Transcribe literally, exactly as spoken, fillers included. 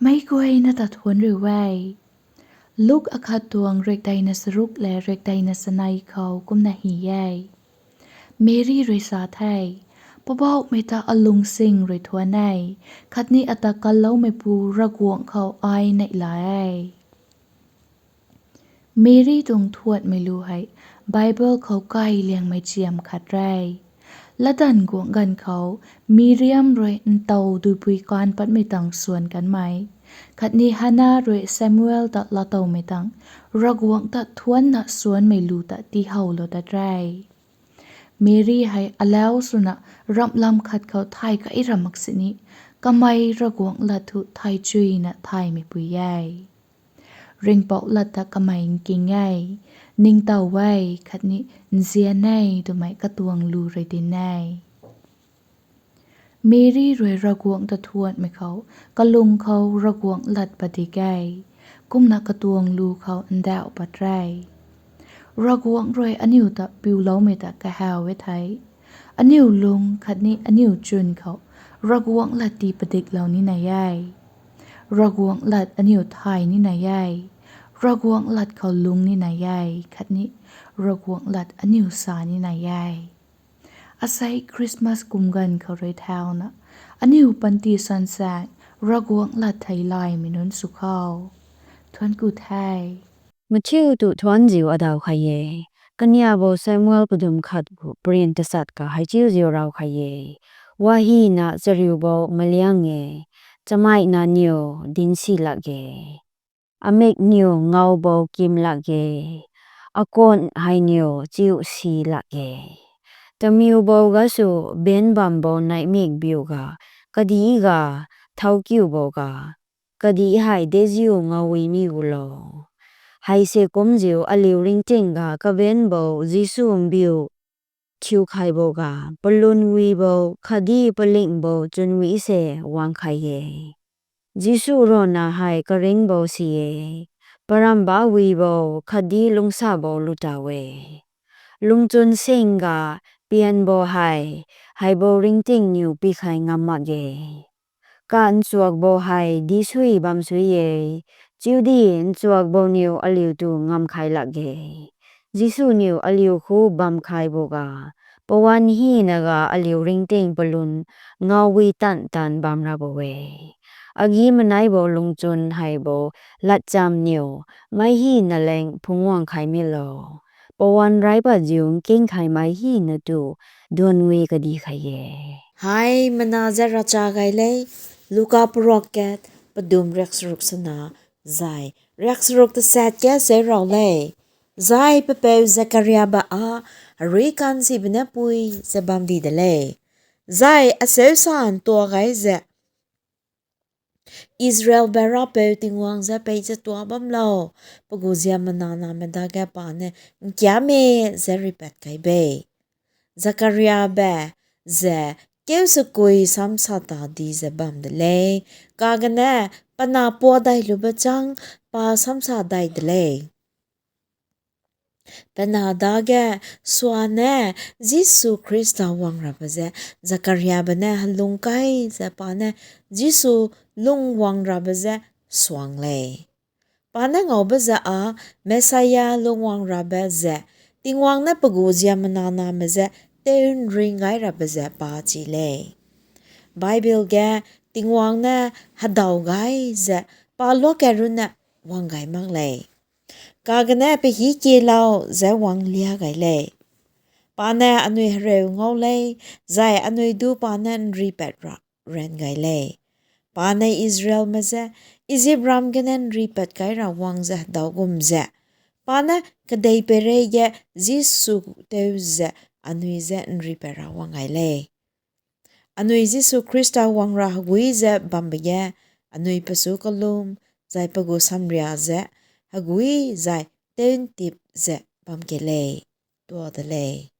Meic guayna ta thuanc riu e. Luk akhat tuang riakdeina charuk le riakdeina chanei khou kumna hy e. Meri rui sa the, Poubauhmei ta alung sing rui thuanc e, khatni ata kalloumeipu Ravguangc khou ai neihla e. Meri tuang thuanhmei lu hei Bible khou kai liangmei chiam khat re. Latdanv guangc ganv khou Miriam rui ntaw duipui kan patmei tang swan kanmei, khatni Hana rui Samuel ta laatowmei tang Ravguangc ta thuancna swanmei lu ta tiihowlou tat re. Meri hei alau swna ramhlam khat khou thay kai ra mak sini, kamei Ravguangc lat thu thay chuyna thaymei pui e. Ringhpouc lat ta kamei nking e, ningtow e, khatni nzian e twmei katuang lu rui dinc e. Meri rui Ravguangc ta thuanhmei khou, kalung khou Ravguangc lat padik e, kumna katuang lu khou ndauh pat re. Ravguangc rui aniu ta piuloumei ta kahaw e thei, aniu lung khatni aniu chwn khou Ravguangc lat tii padiklou ni nai e. Ravguangc lat aniu thay ni nai e. Ravguangc lat khou lung ni nai e, khatni Ravguangc lat aniu sa ni nai e. Asei Christmas kum ganv khou rui thauna, aniu panty sansaeng Ravguangc lat theilaymei nunc sw khou. Thuanc ku the. Mathiu tu thuanziu adaw khat e. Kaniabo Samuel padum khat khou print tasat ka hei chiuziu raw khat e. Wahina chariubou maliang e, chamaina niw dinsi lak e, amik niw ngawbou kim lak e, akan hei niw chiu si lak e. Tamiubou gasu benc bambou neihmik biu ga, kadih ga, thowkiubou ga, kadih hei deziu ngawi mi gulo. Hei se kumziu aliu ringting ga kabenbou Jisu mbiu thiu khaibou ga, palun wibo khatdi palingbou chunwi se guang khat e. Jisu rana hei karingbou si e, paramba wibo khatdi lungsabou luta e. Lungchun sing ga pianbou hei, heibou ringting niw pikhei ngam mak e. Ka nchuakbou hei disui bam sui e, chiudi nchuakbou niw aliu tu ngam khai lak e. Jisu niw aliu khu bam khaibo ga, pawan hina ga aliu ringting palun ngawi tan tan bam rabo e. Agi maneibo lungchun heibo latcham niw mei hina leng phungc guang khai mi lo. Pawan raipat ziu nking khaymei hina tu duanwi kadi khat e. Hei mana zat ravcha gay le, Luka paruak kat, padum riak charuk sana, zay riak charuk tasat ke se raw le. Zay papeu Zakaria ba a, arui kan si bana pui ze bam di de le. Zay aseu san tua gay ze, Israel ba Ravpeu Tingwang ze pei ze tua bam lo, pagu ziammana name dage pa ne nkiamme ze ripat kai be. Zakaria ba ze keu sakui samsa ta di ze bam de le, kagane pana pua dai lu ba chang pa samsa dai de le. Pana dage swa ne Jisu Khrista guang raba ze, Zakaria ba ne halung kai ze pa ne Jisu lung guang raba ze suang le. Pa ne ngau ba ze a, Messiah lung guang raba ze, Tingwang ne pagu ziammana name ze, teun ring gay raba ze pa chi le. Bible ge Tingwang ne hadaw gay ze, pa luak ke run ne guang gay mak le. Kagane pahi kilau ze guang lia gay le. Pa ne anui hareu ngau le, zay anui du pa ne nri pat ra ran gay le. Pa ne Israel ma ze, Izip ram gane nri pat kai ra guang ze hadaw gum ze, pa ne kadei peirei ge Jisu teu ze anui ze nri pat ra guang gay le. Anui Jisu Khrista guang ra hagui ze bam ba ge, anui pasu kalum, zay pagu samria ze, hagui zay teun tip ze bam ke le, tua de le.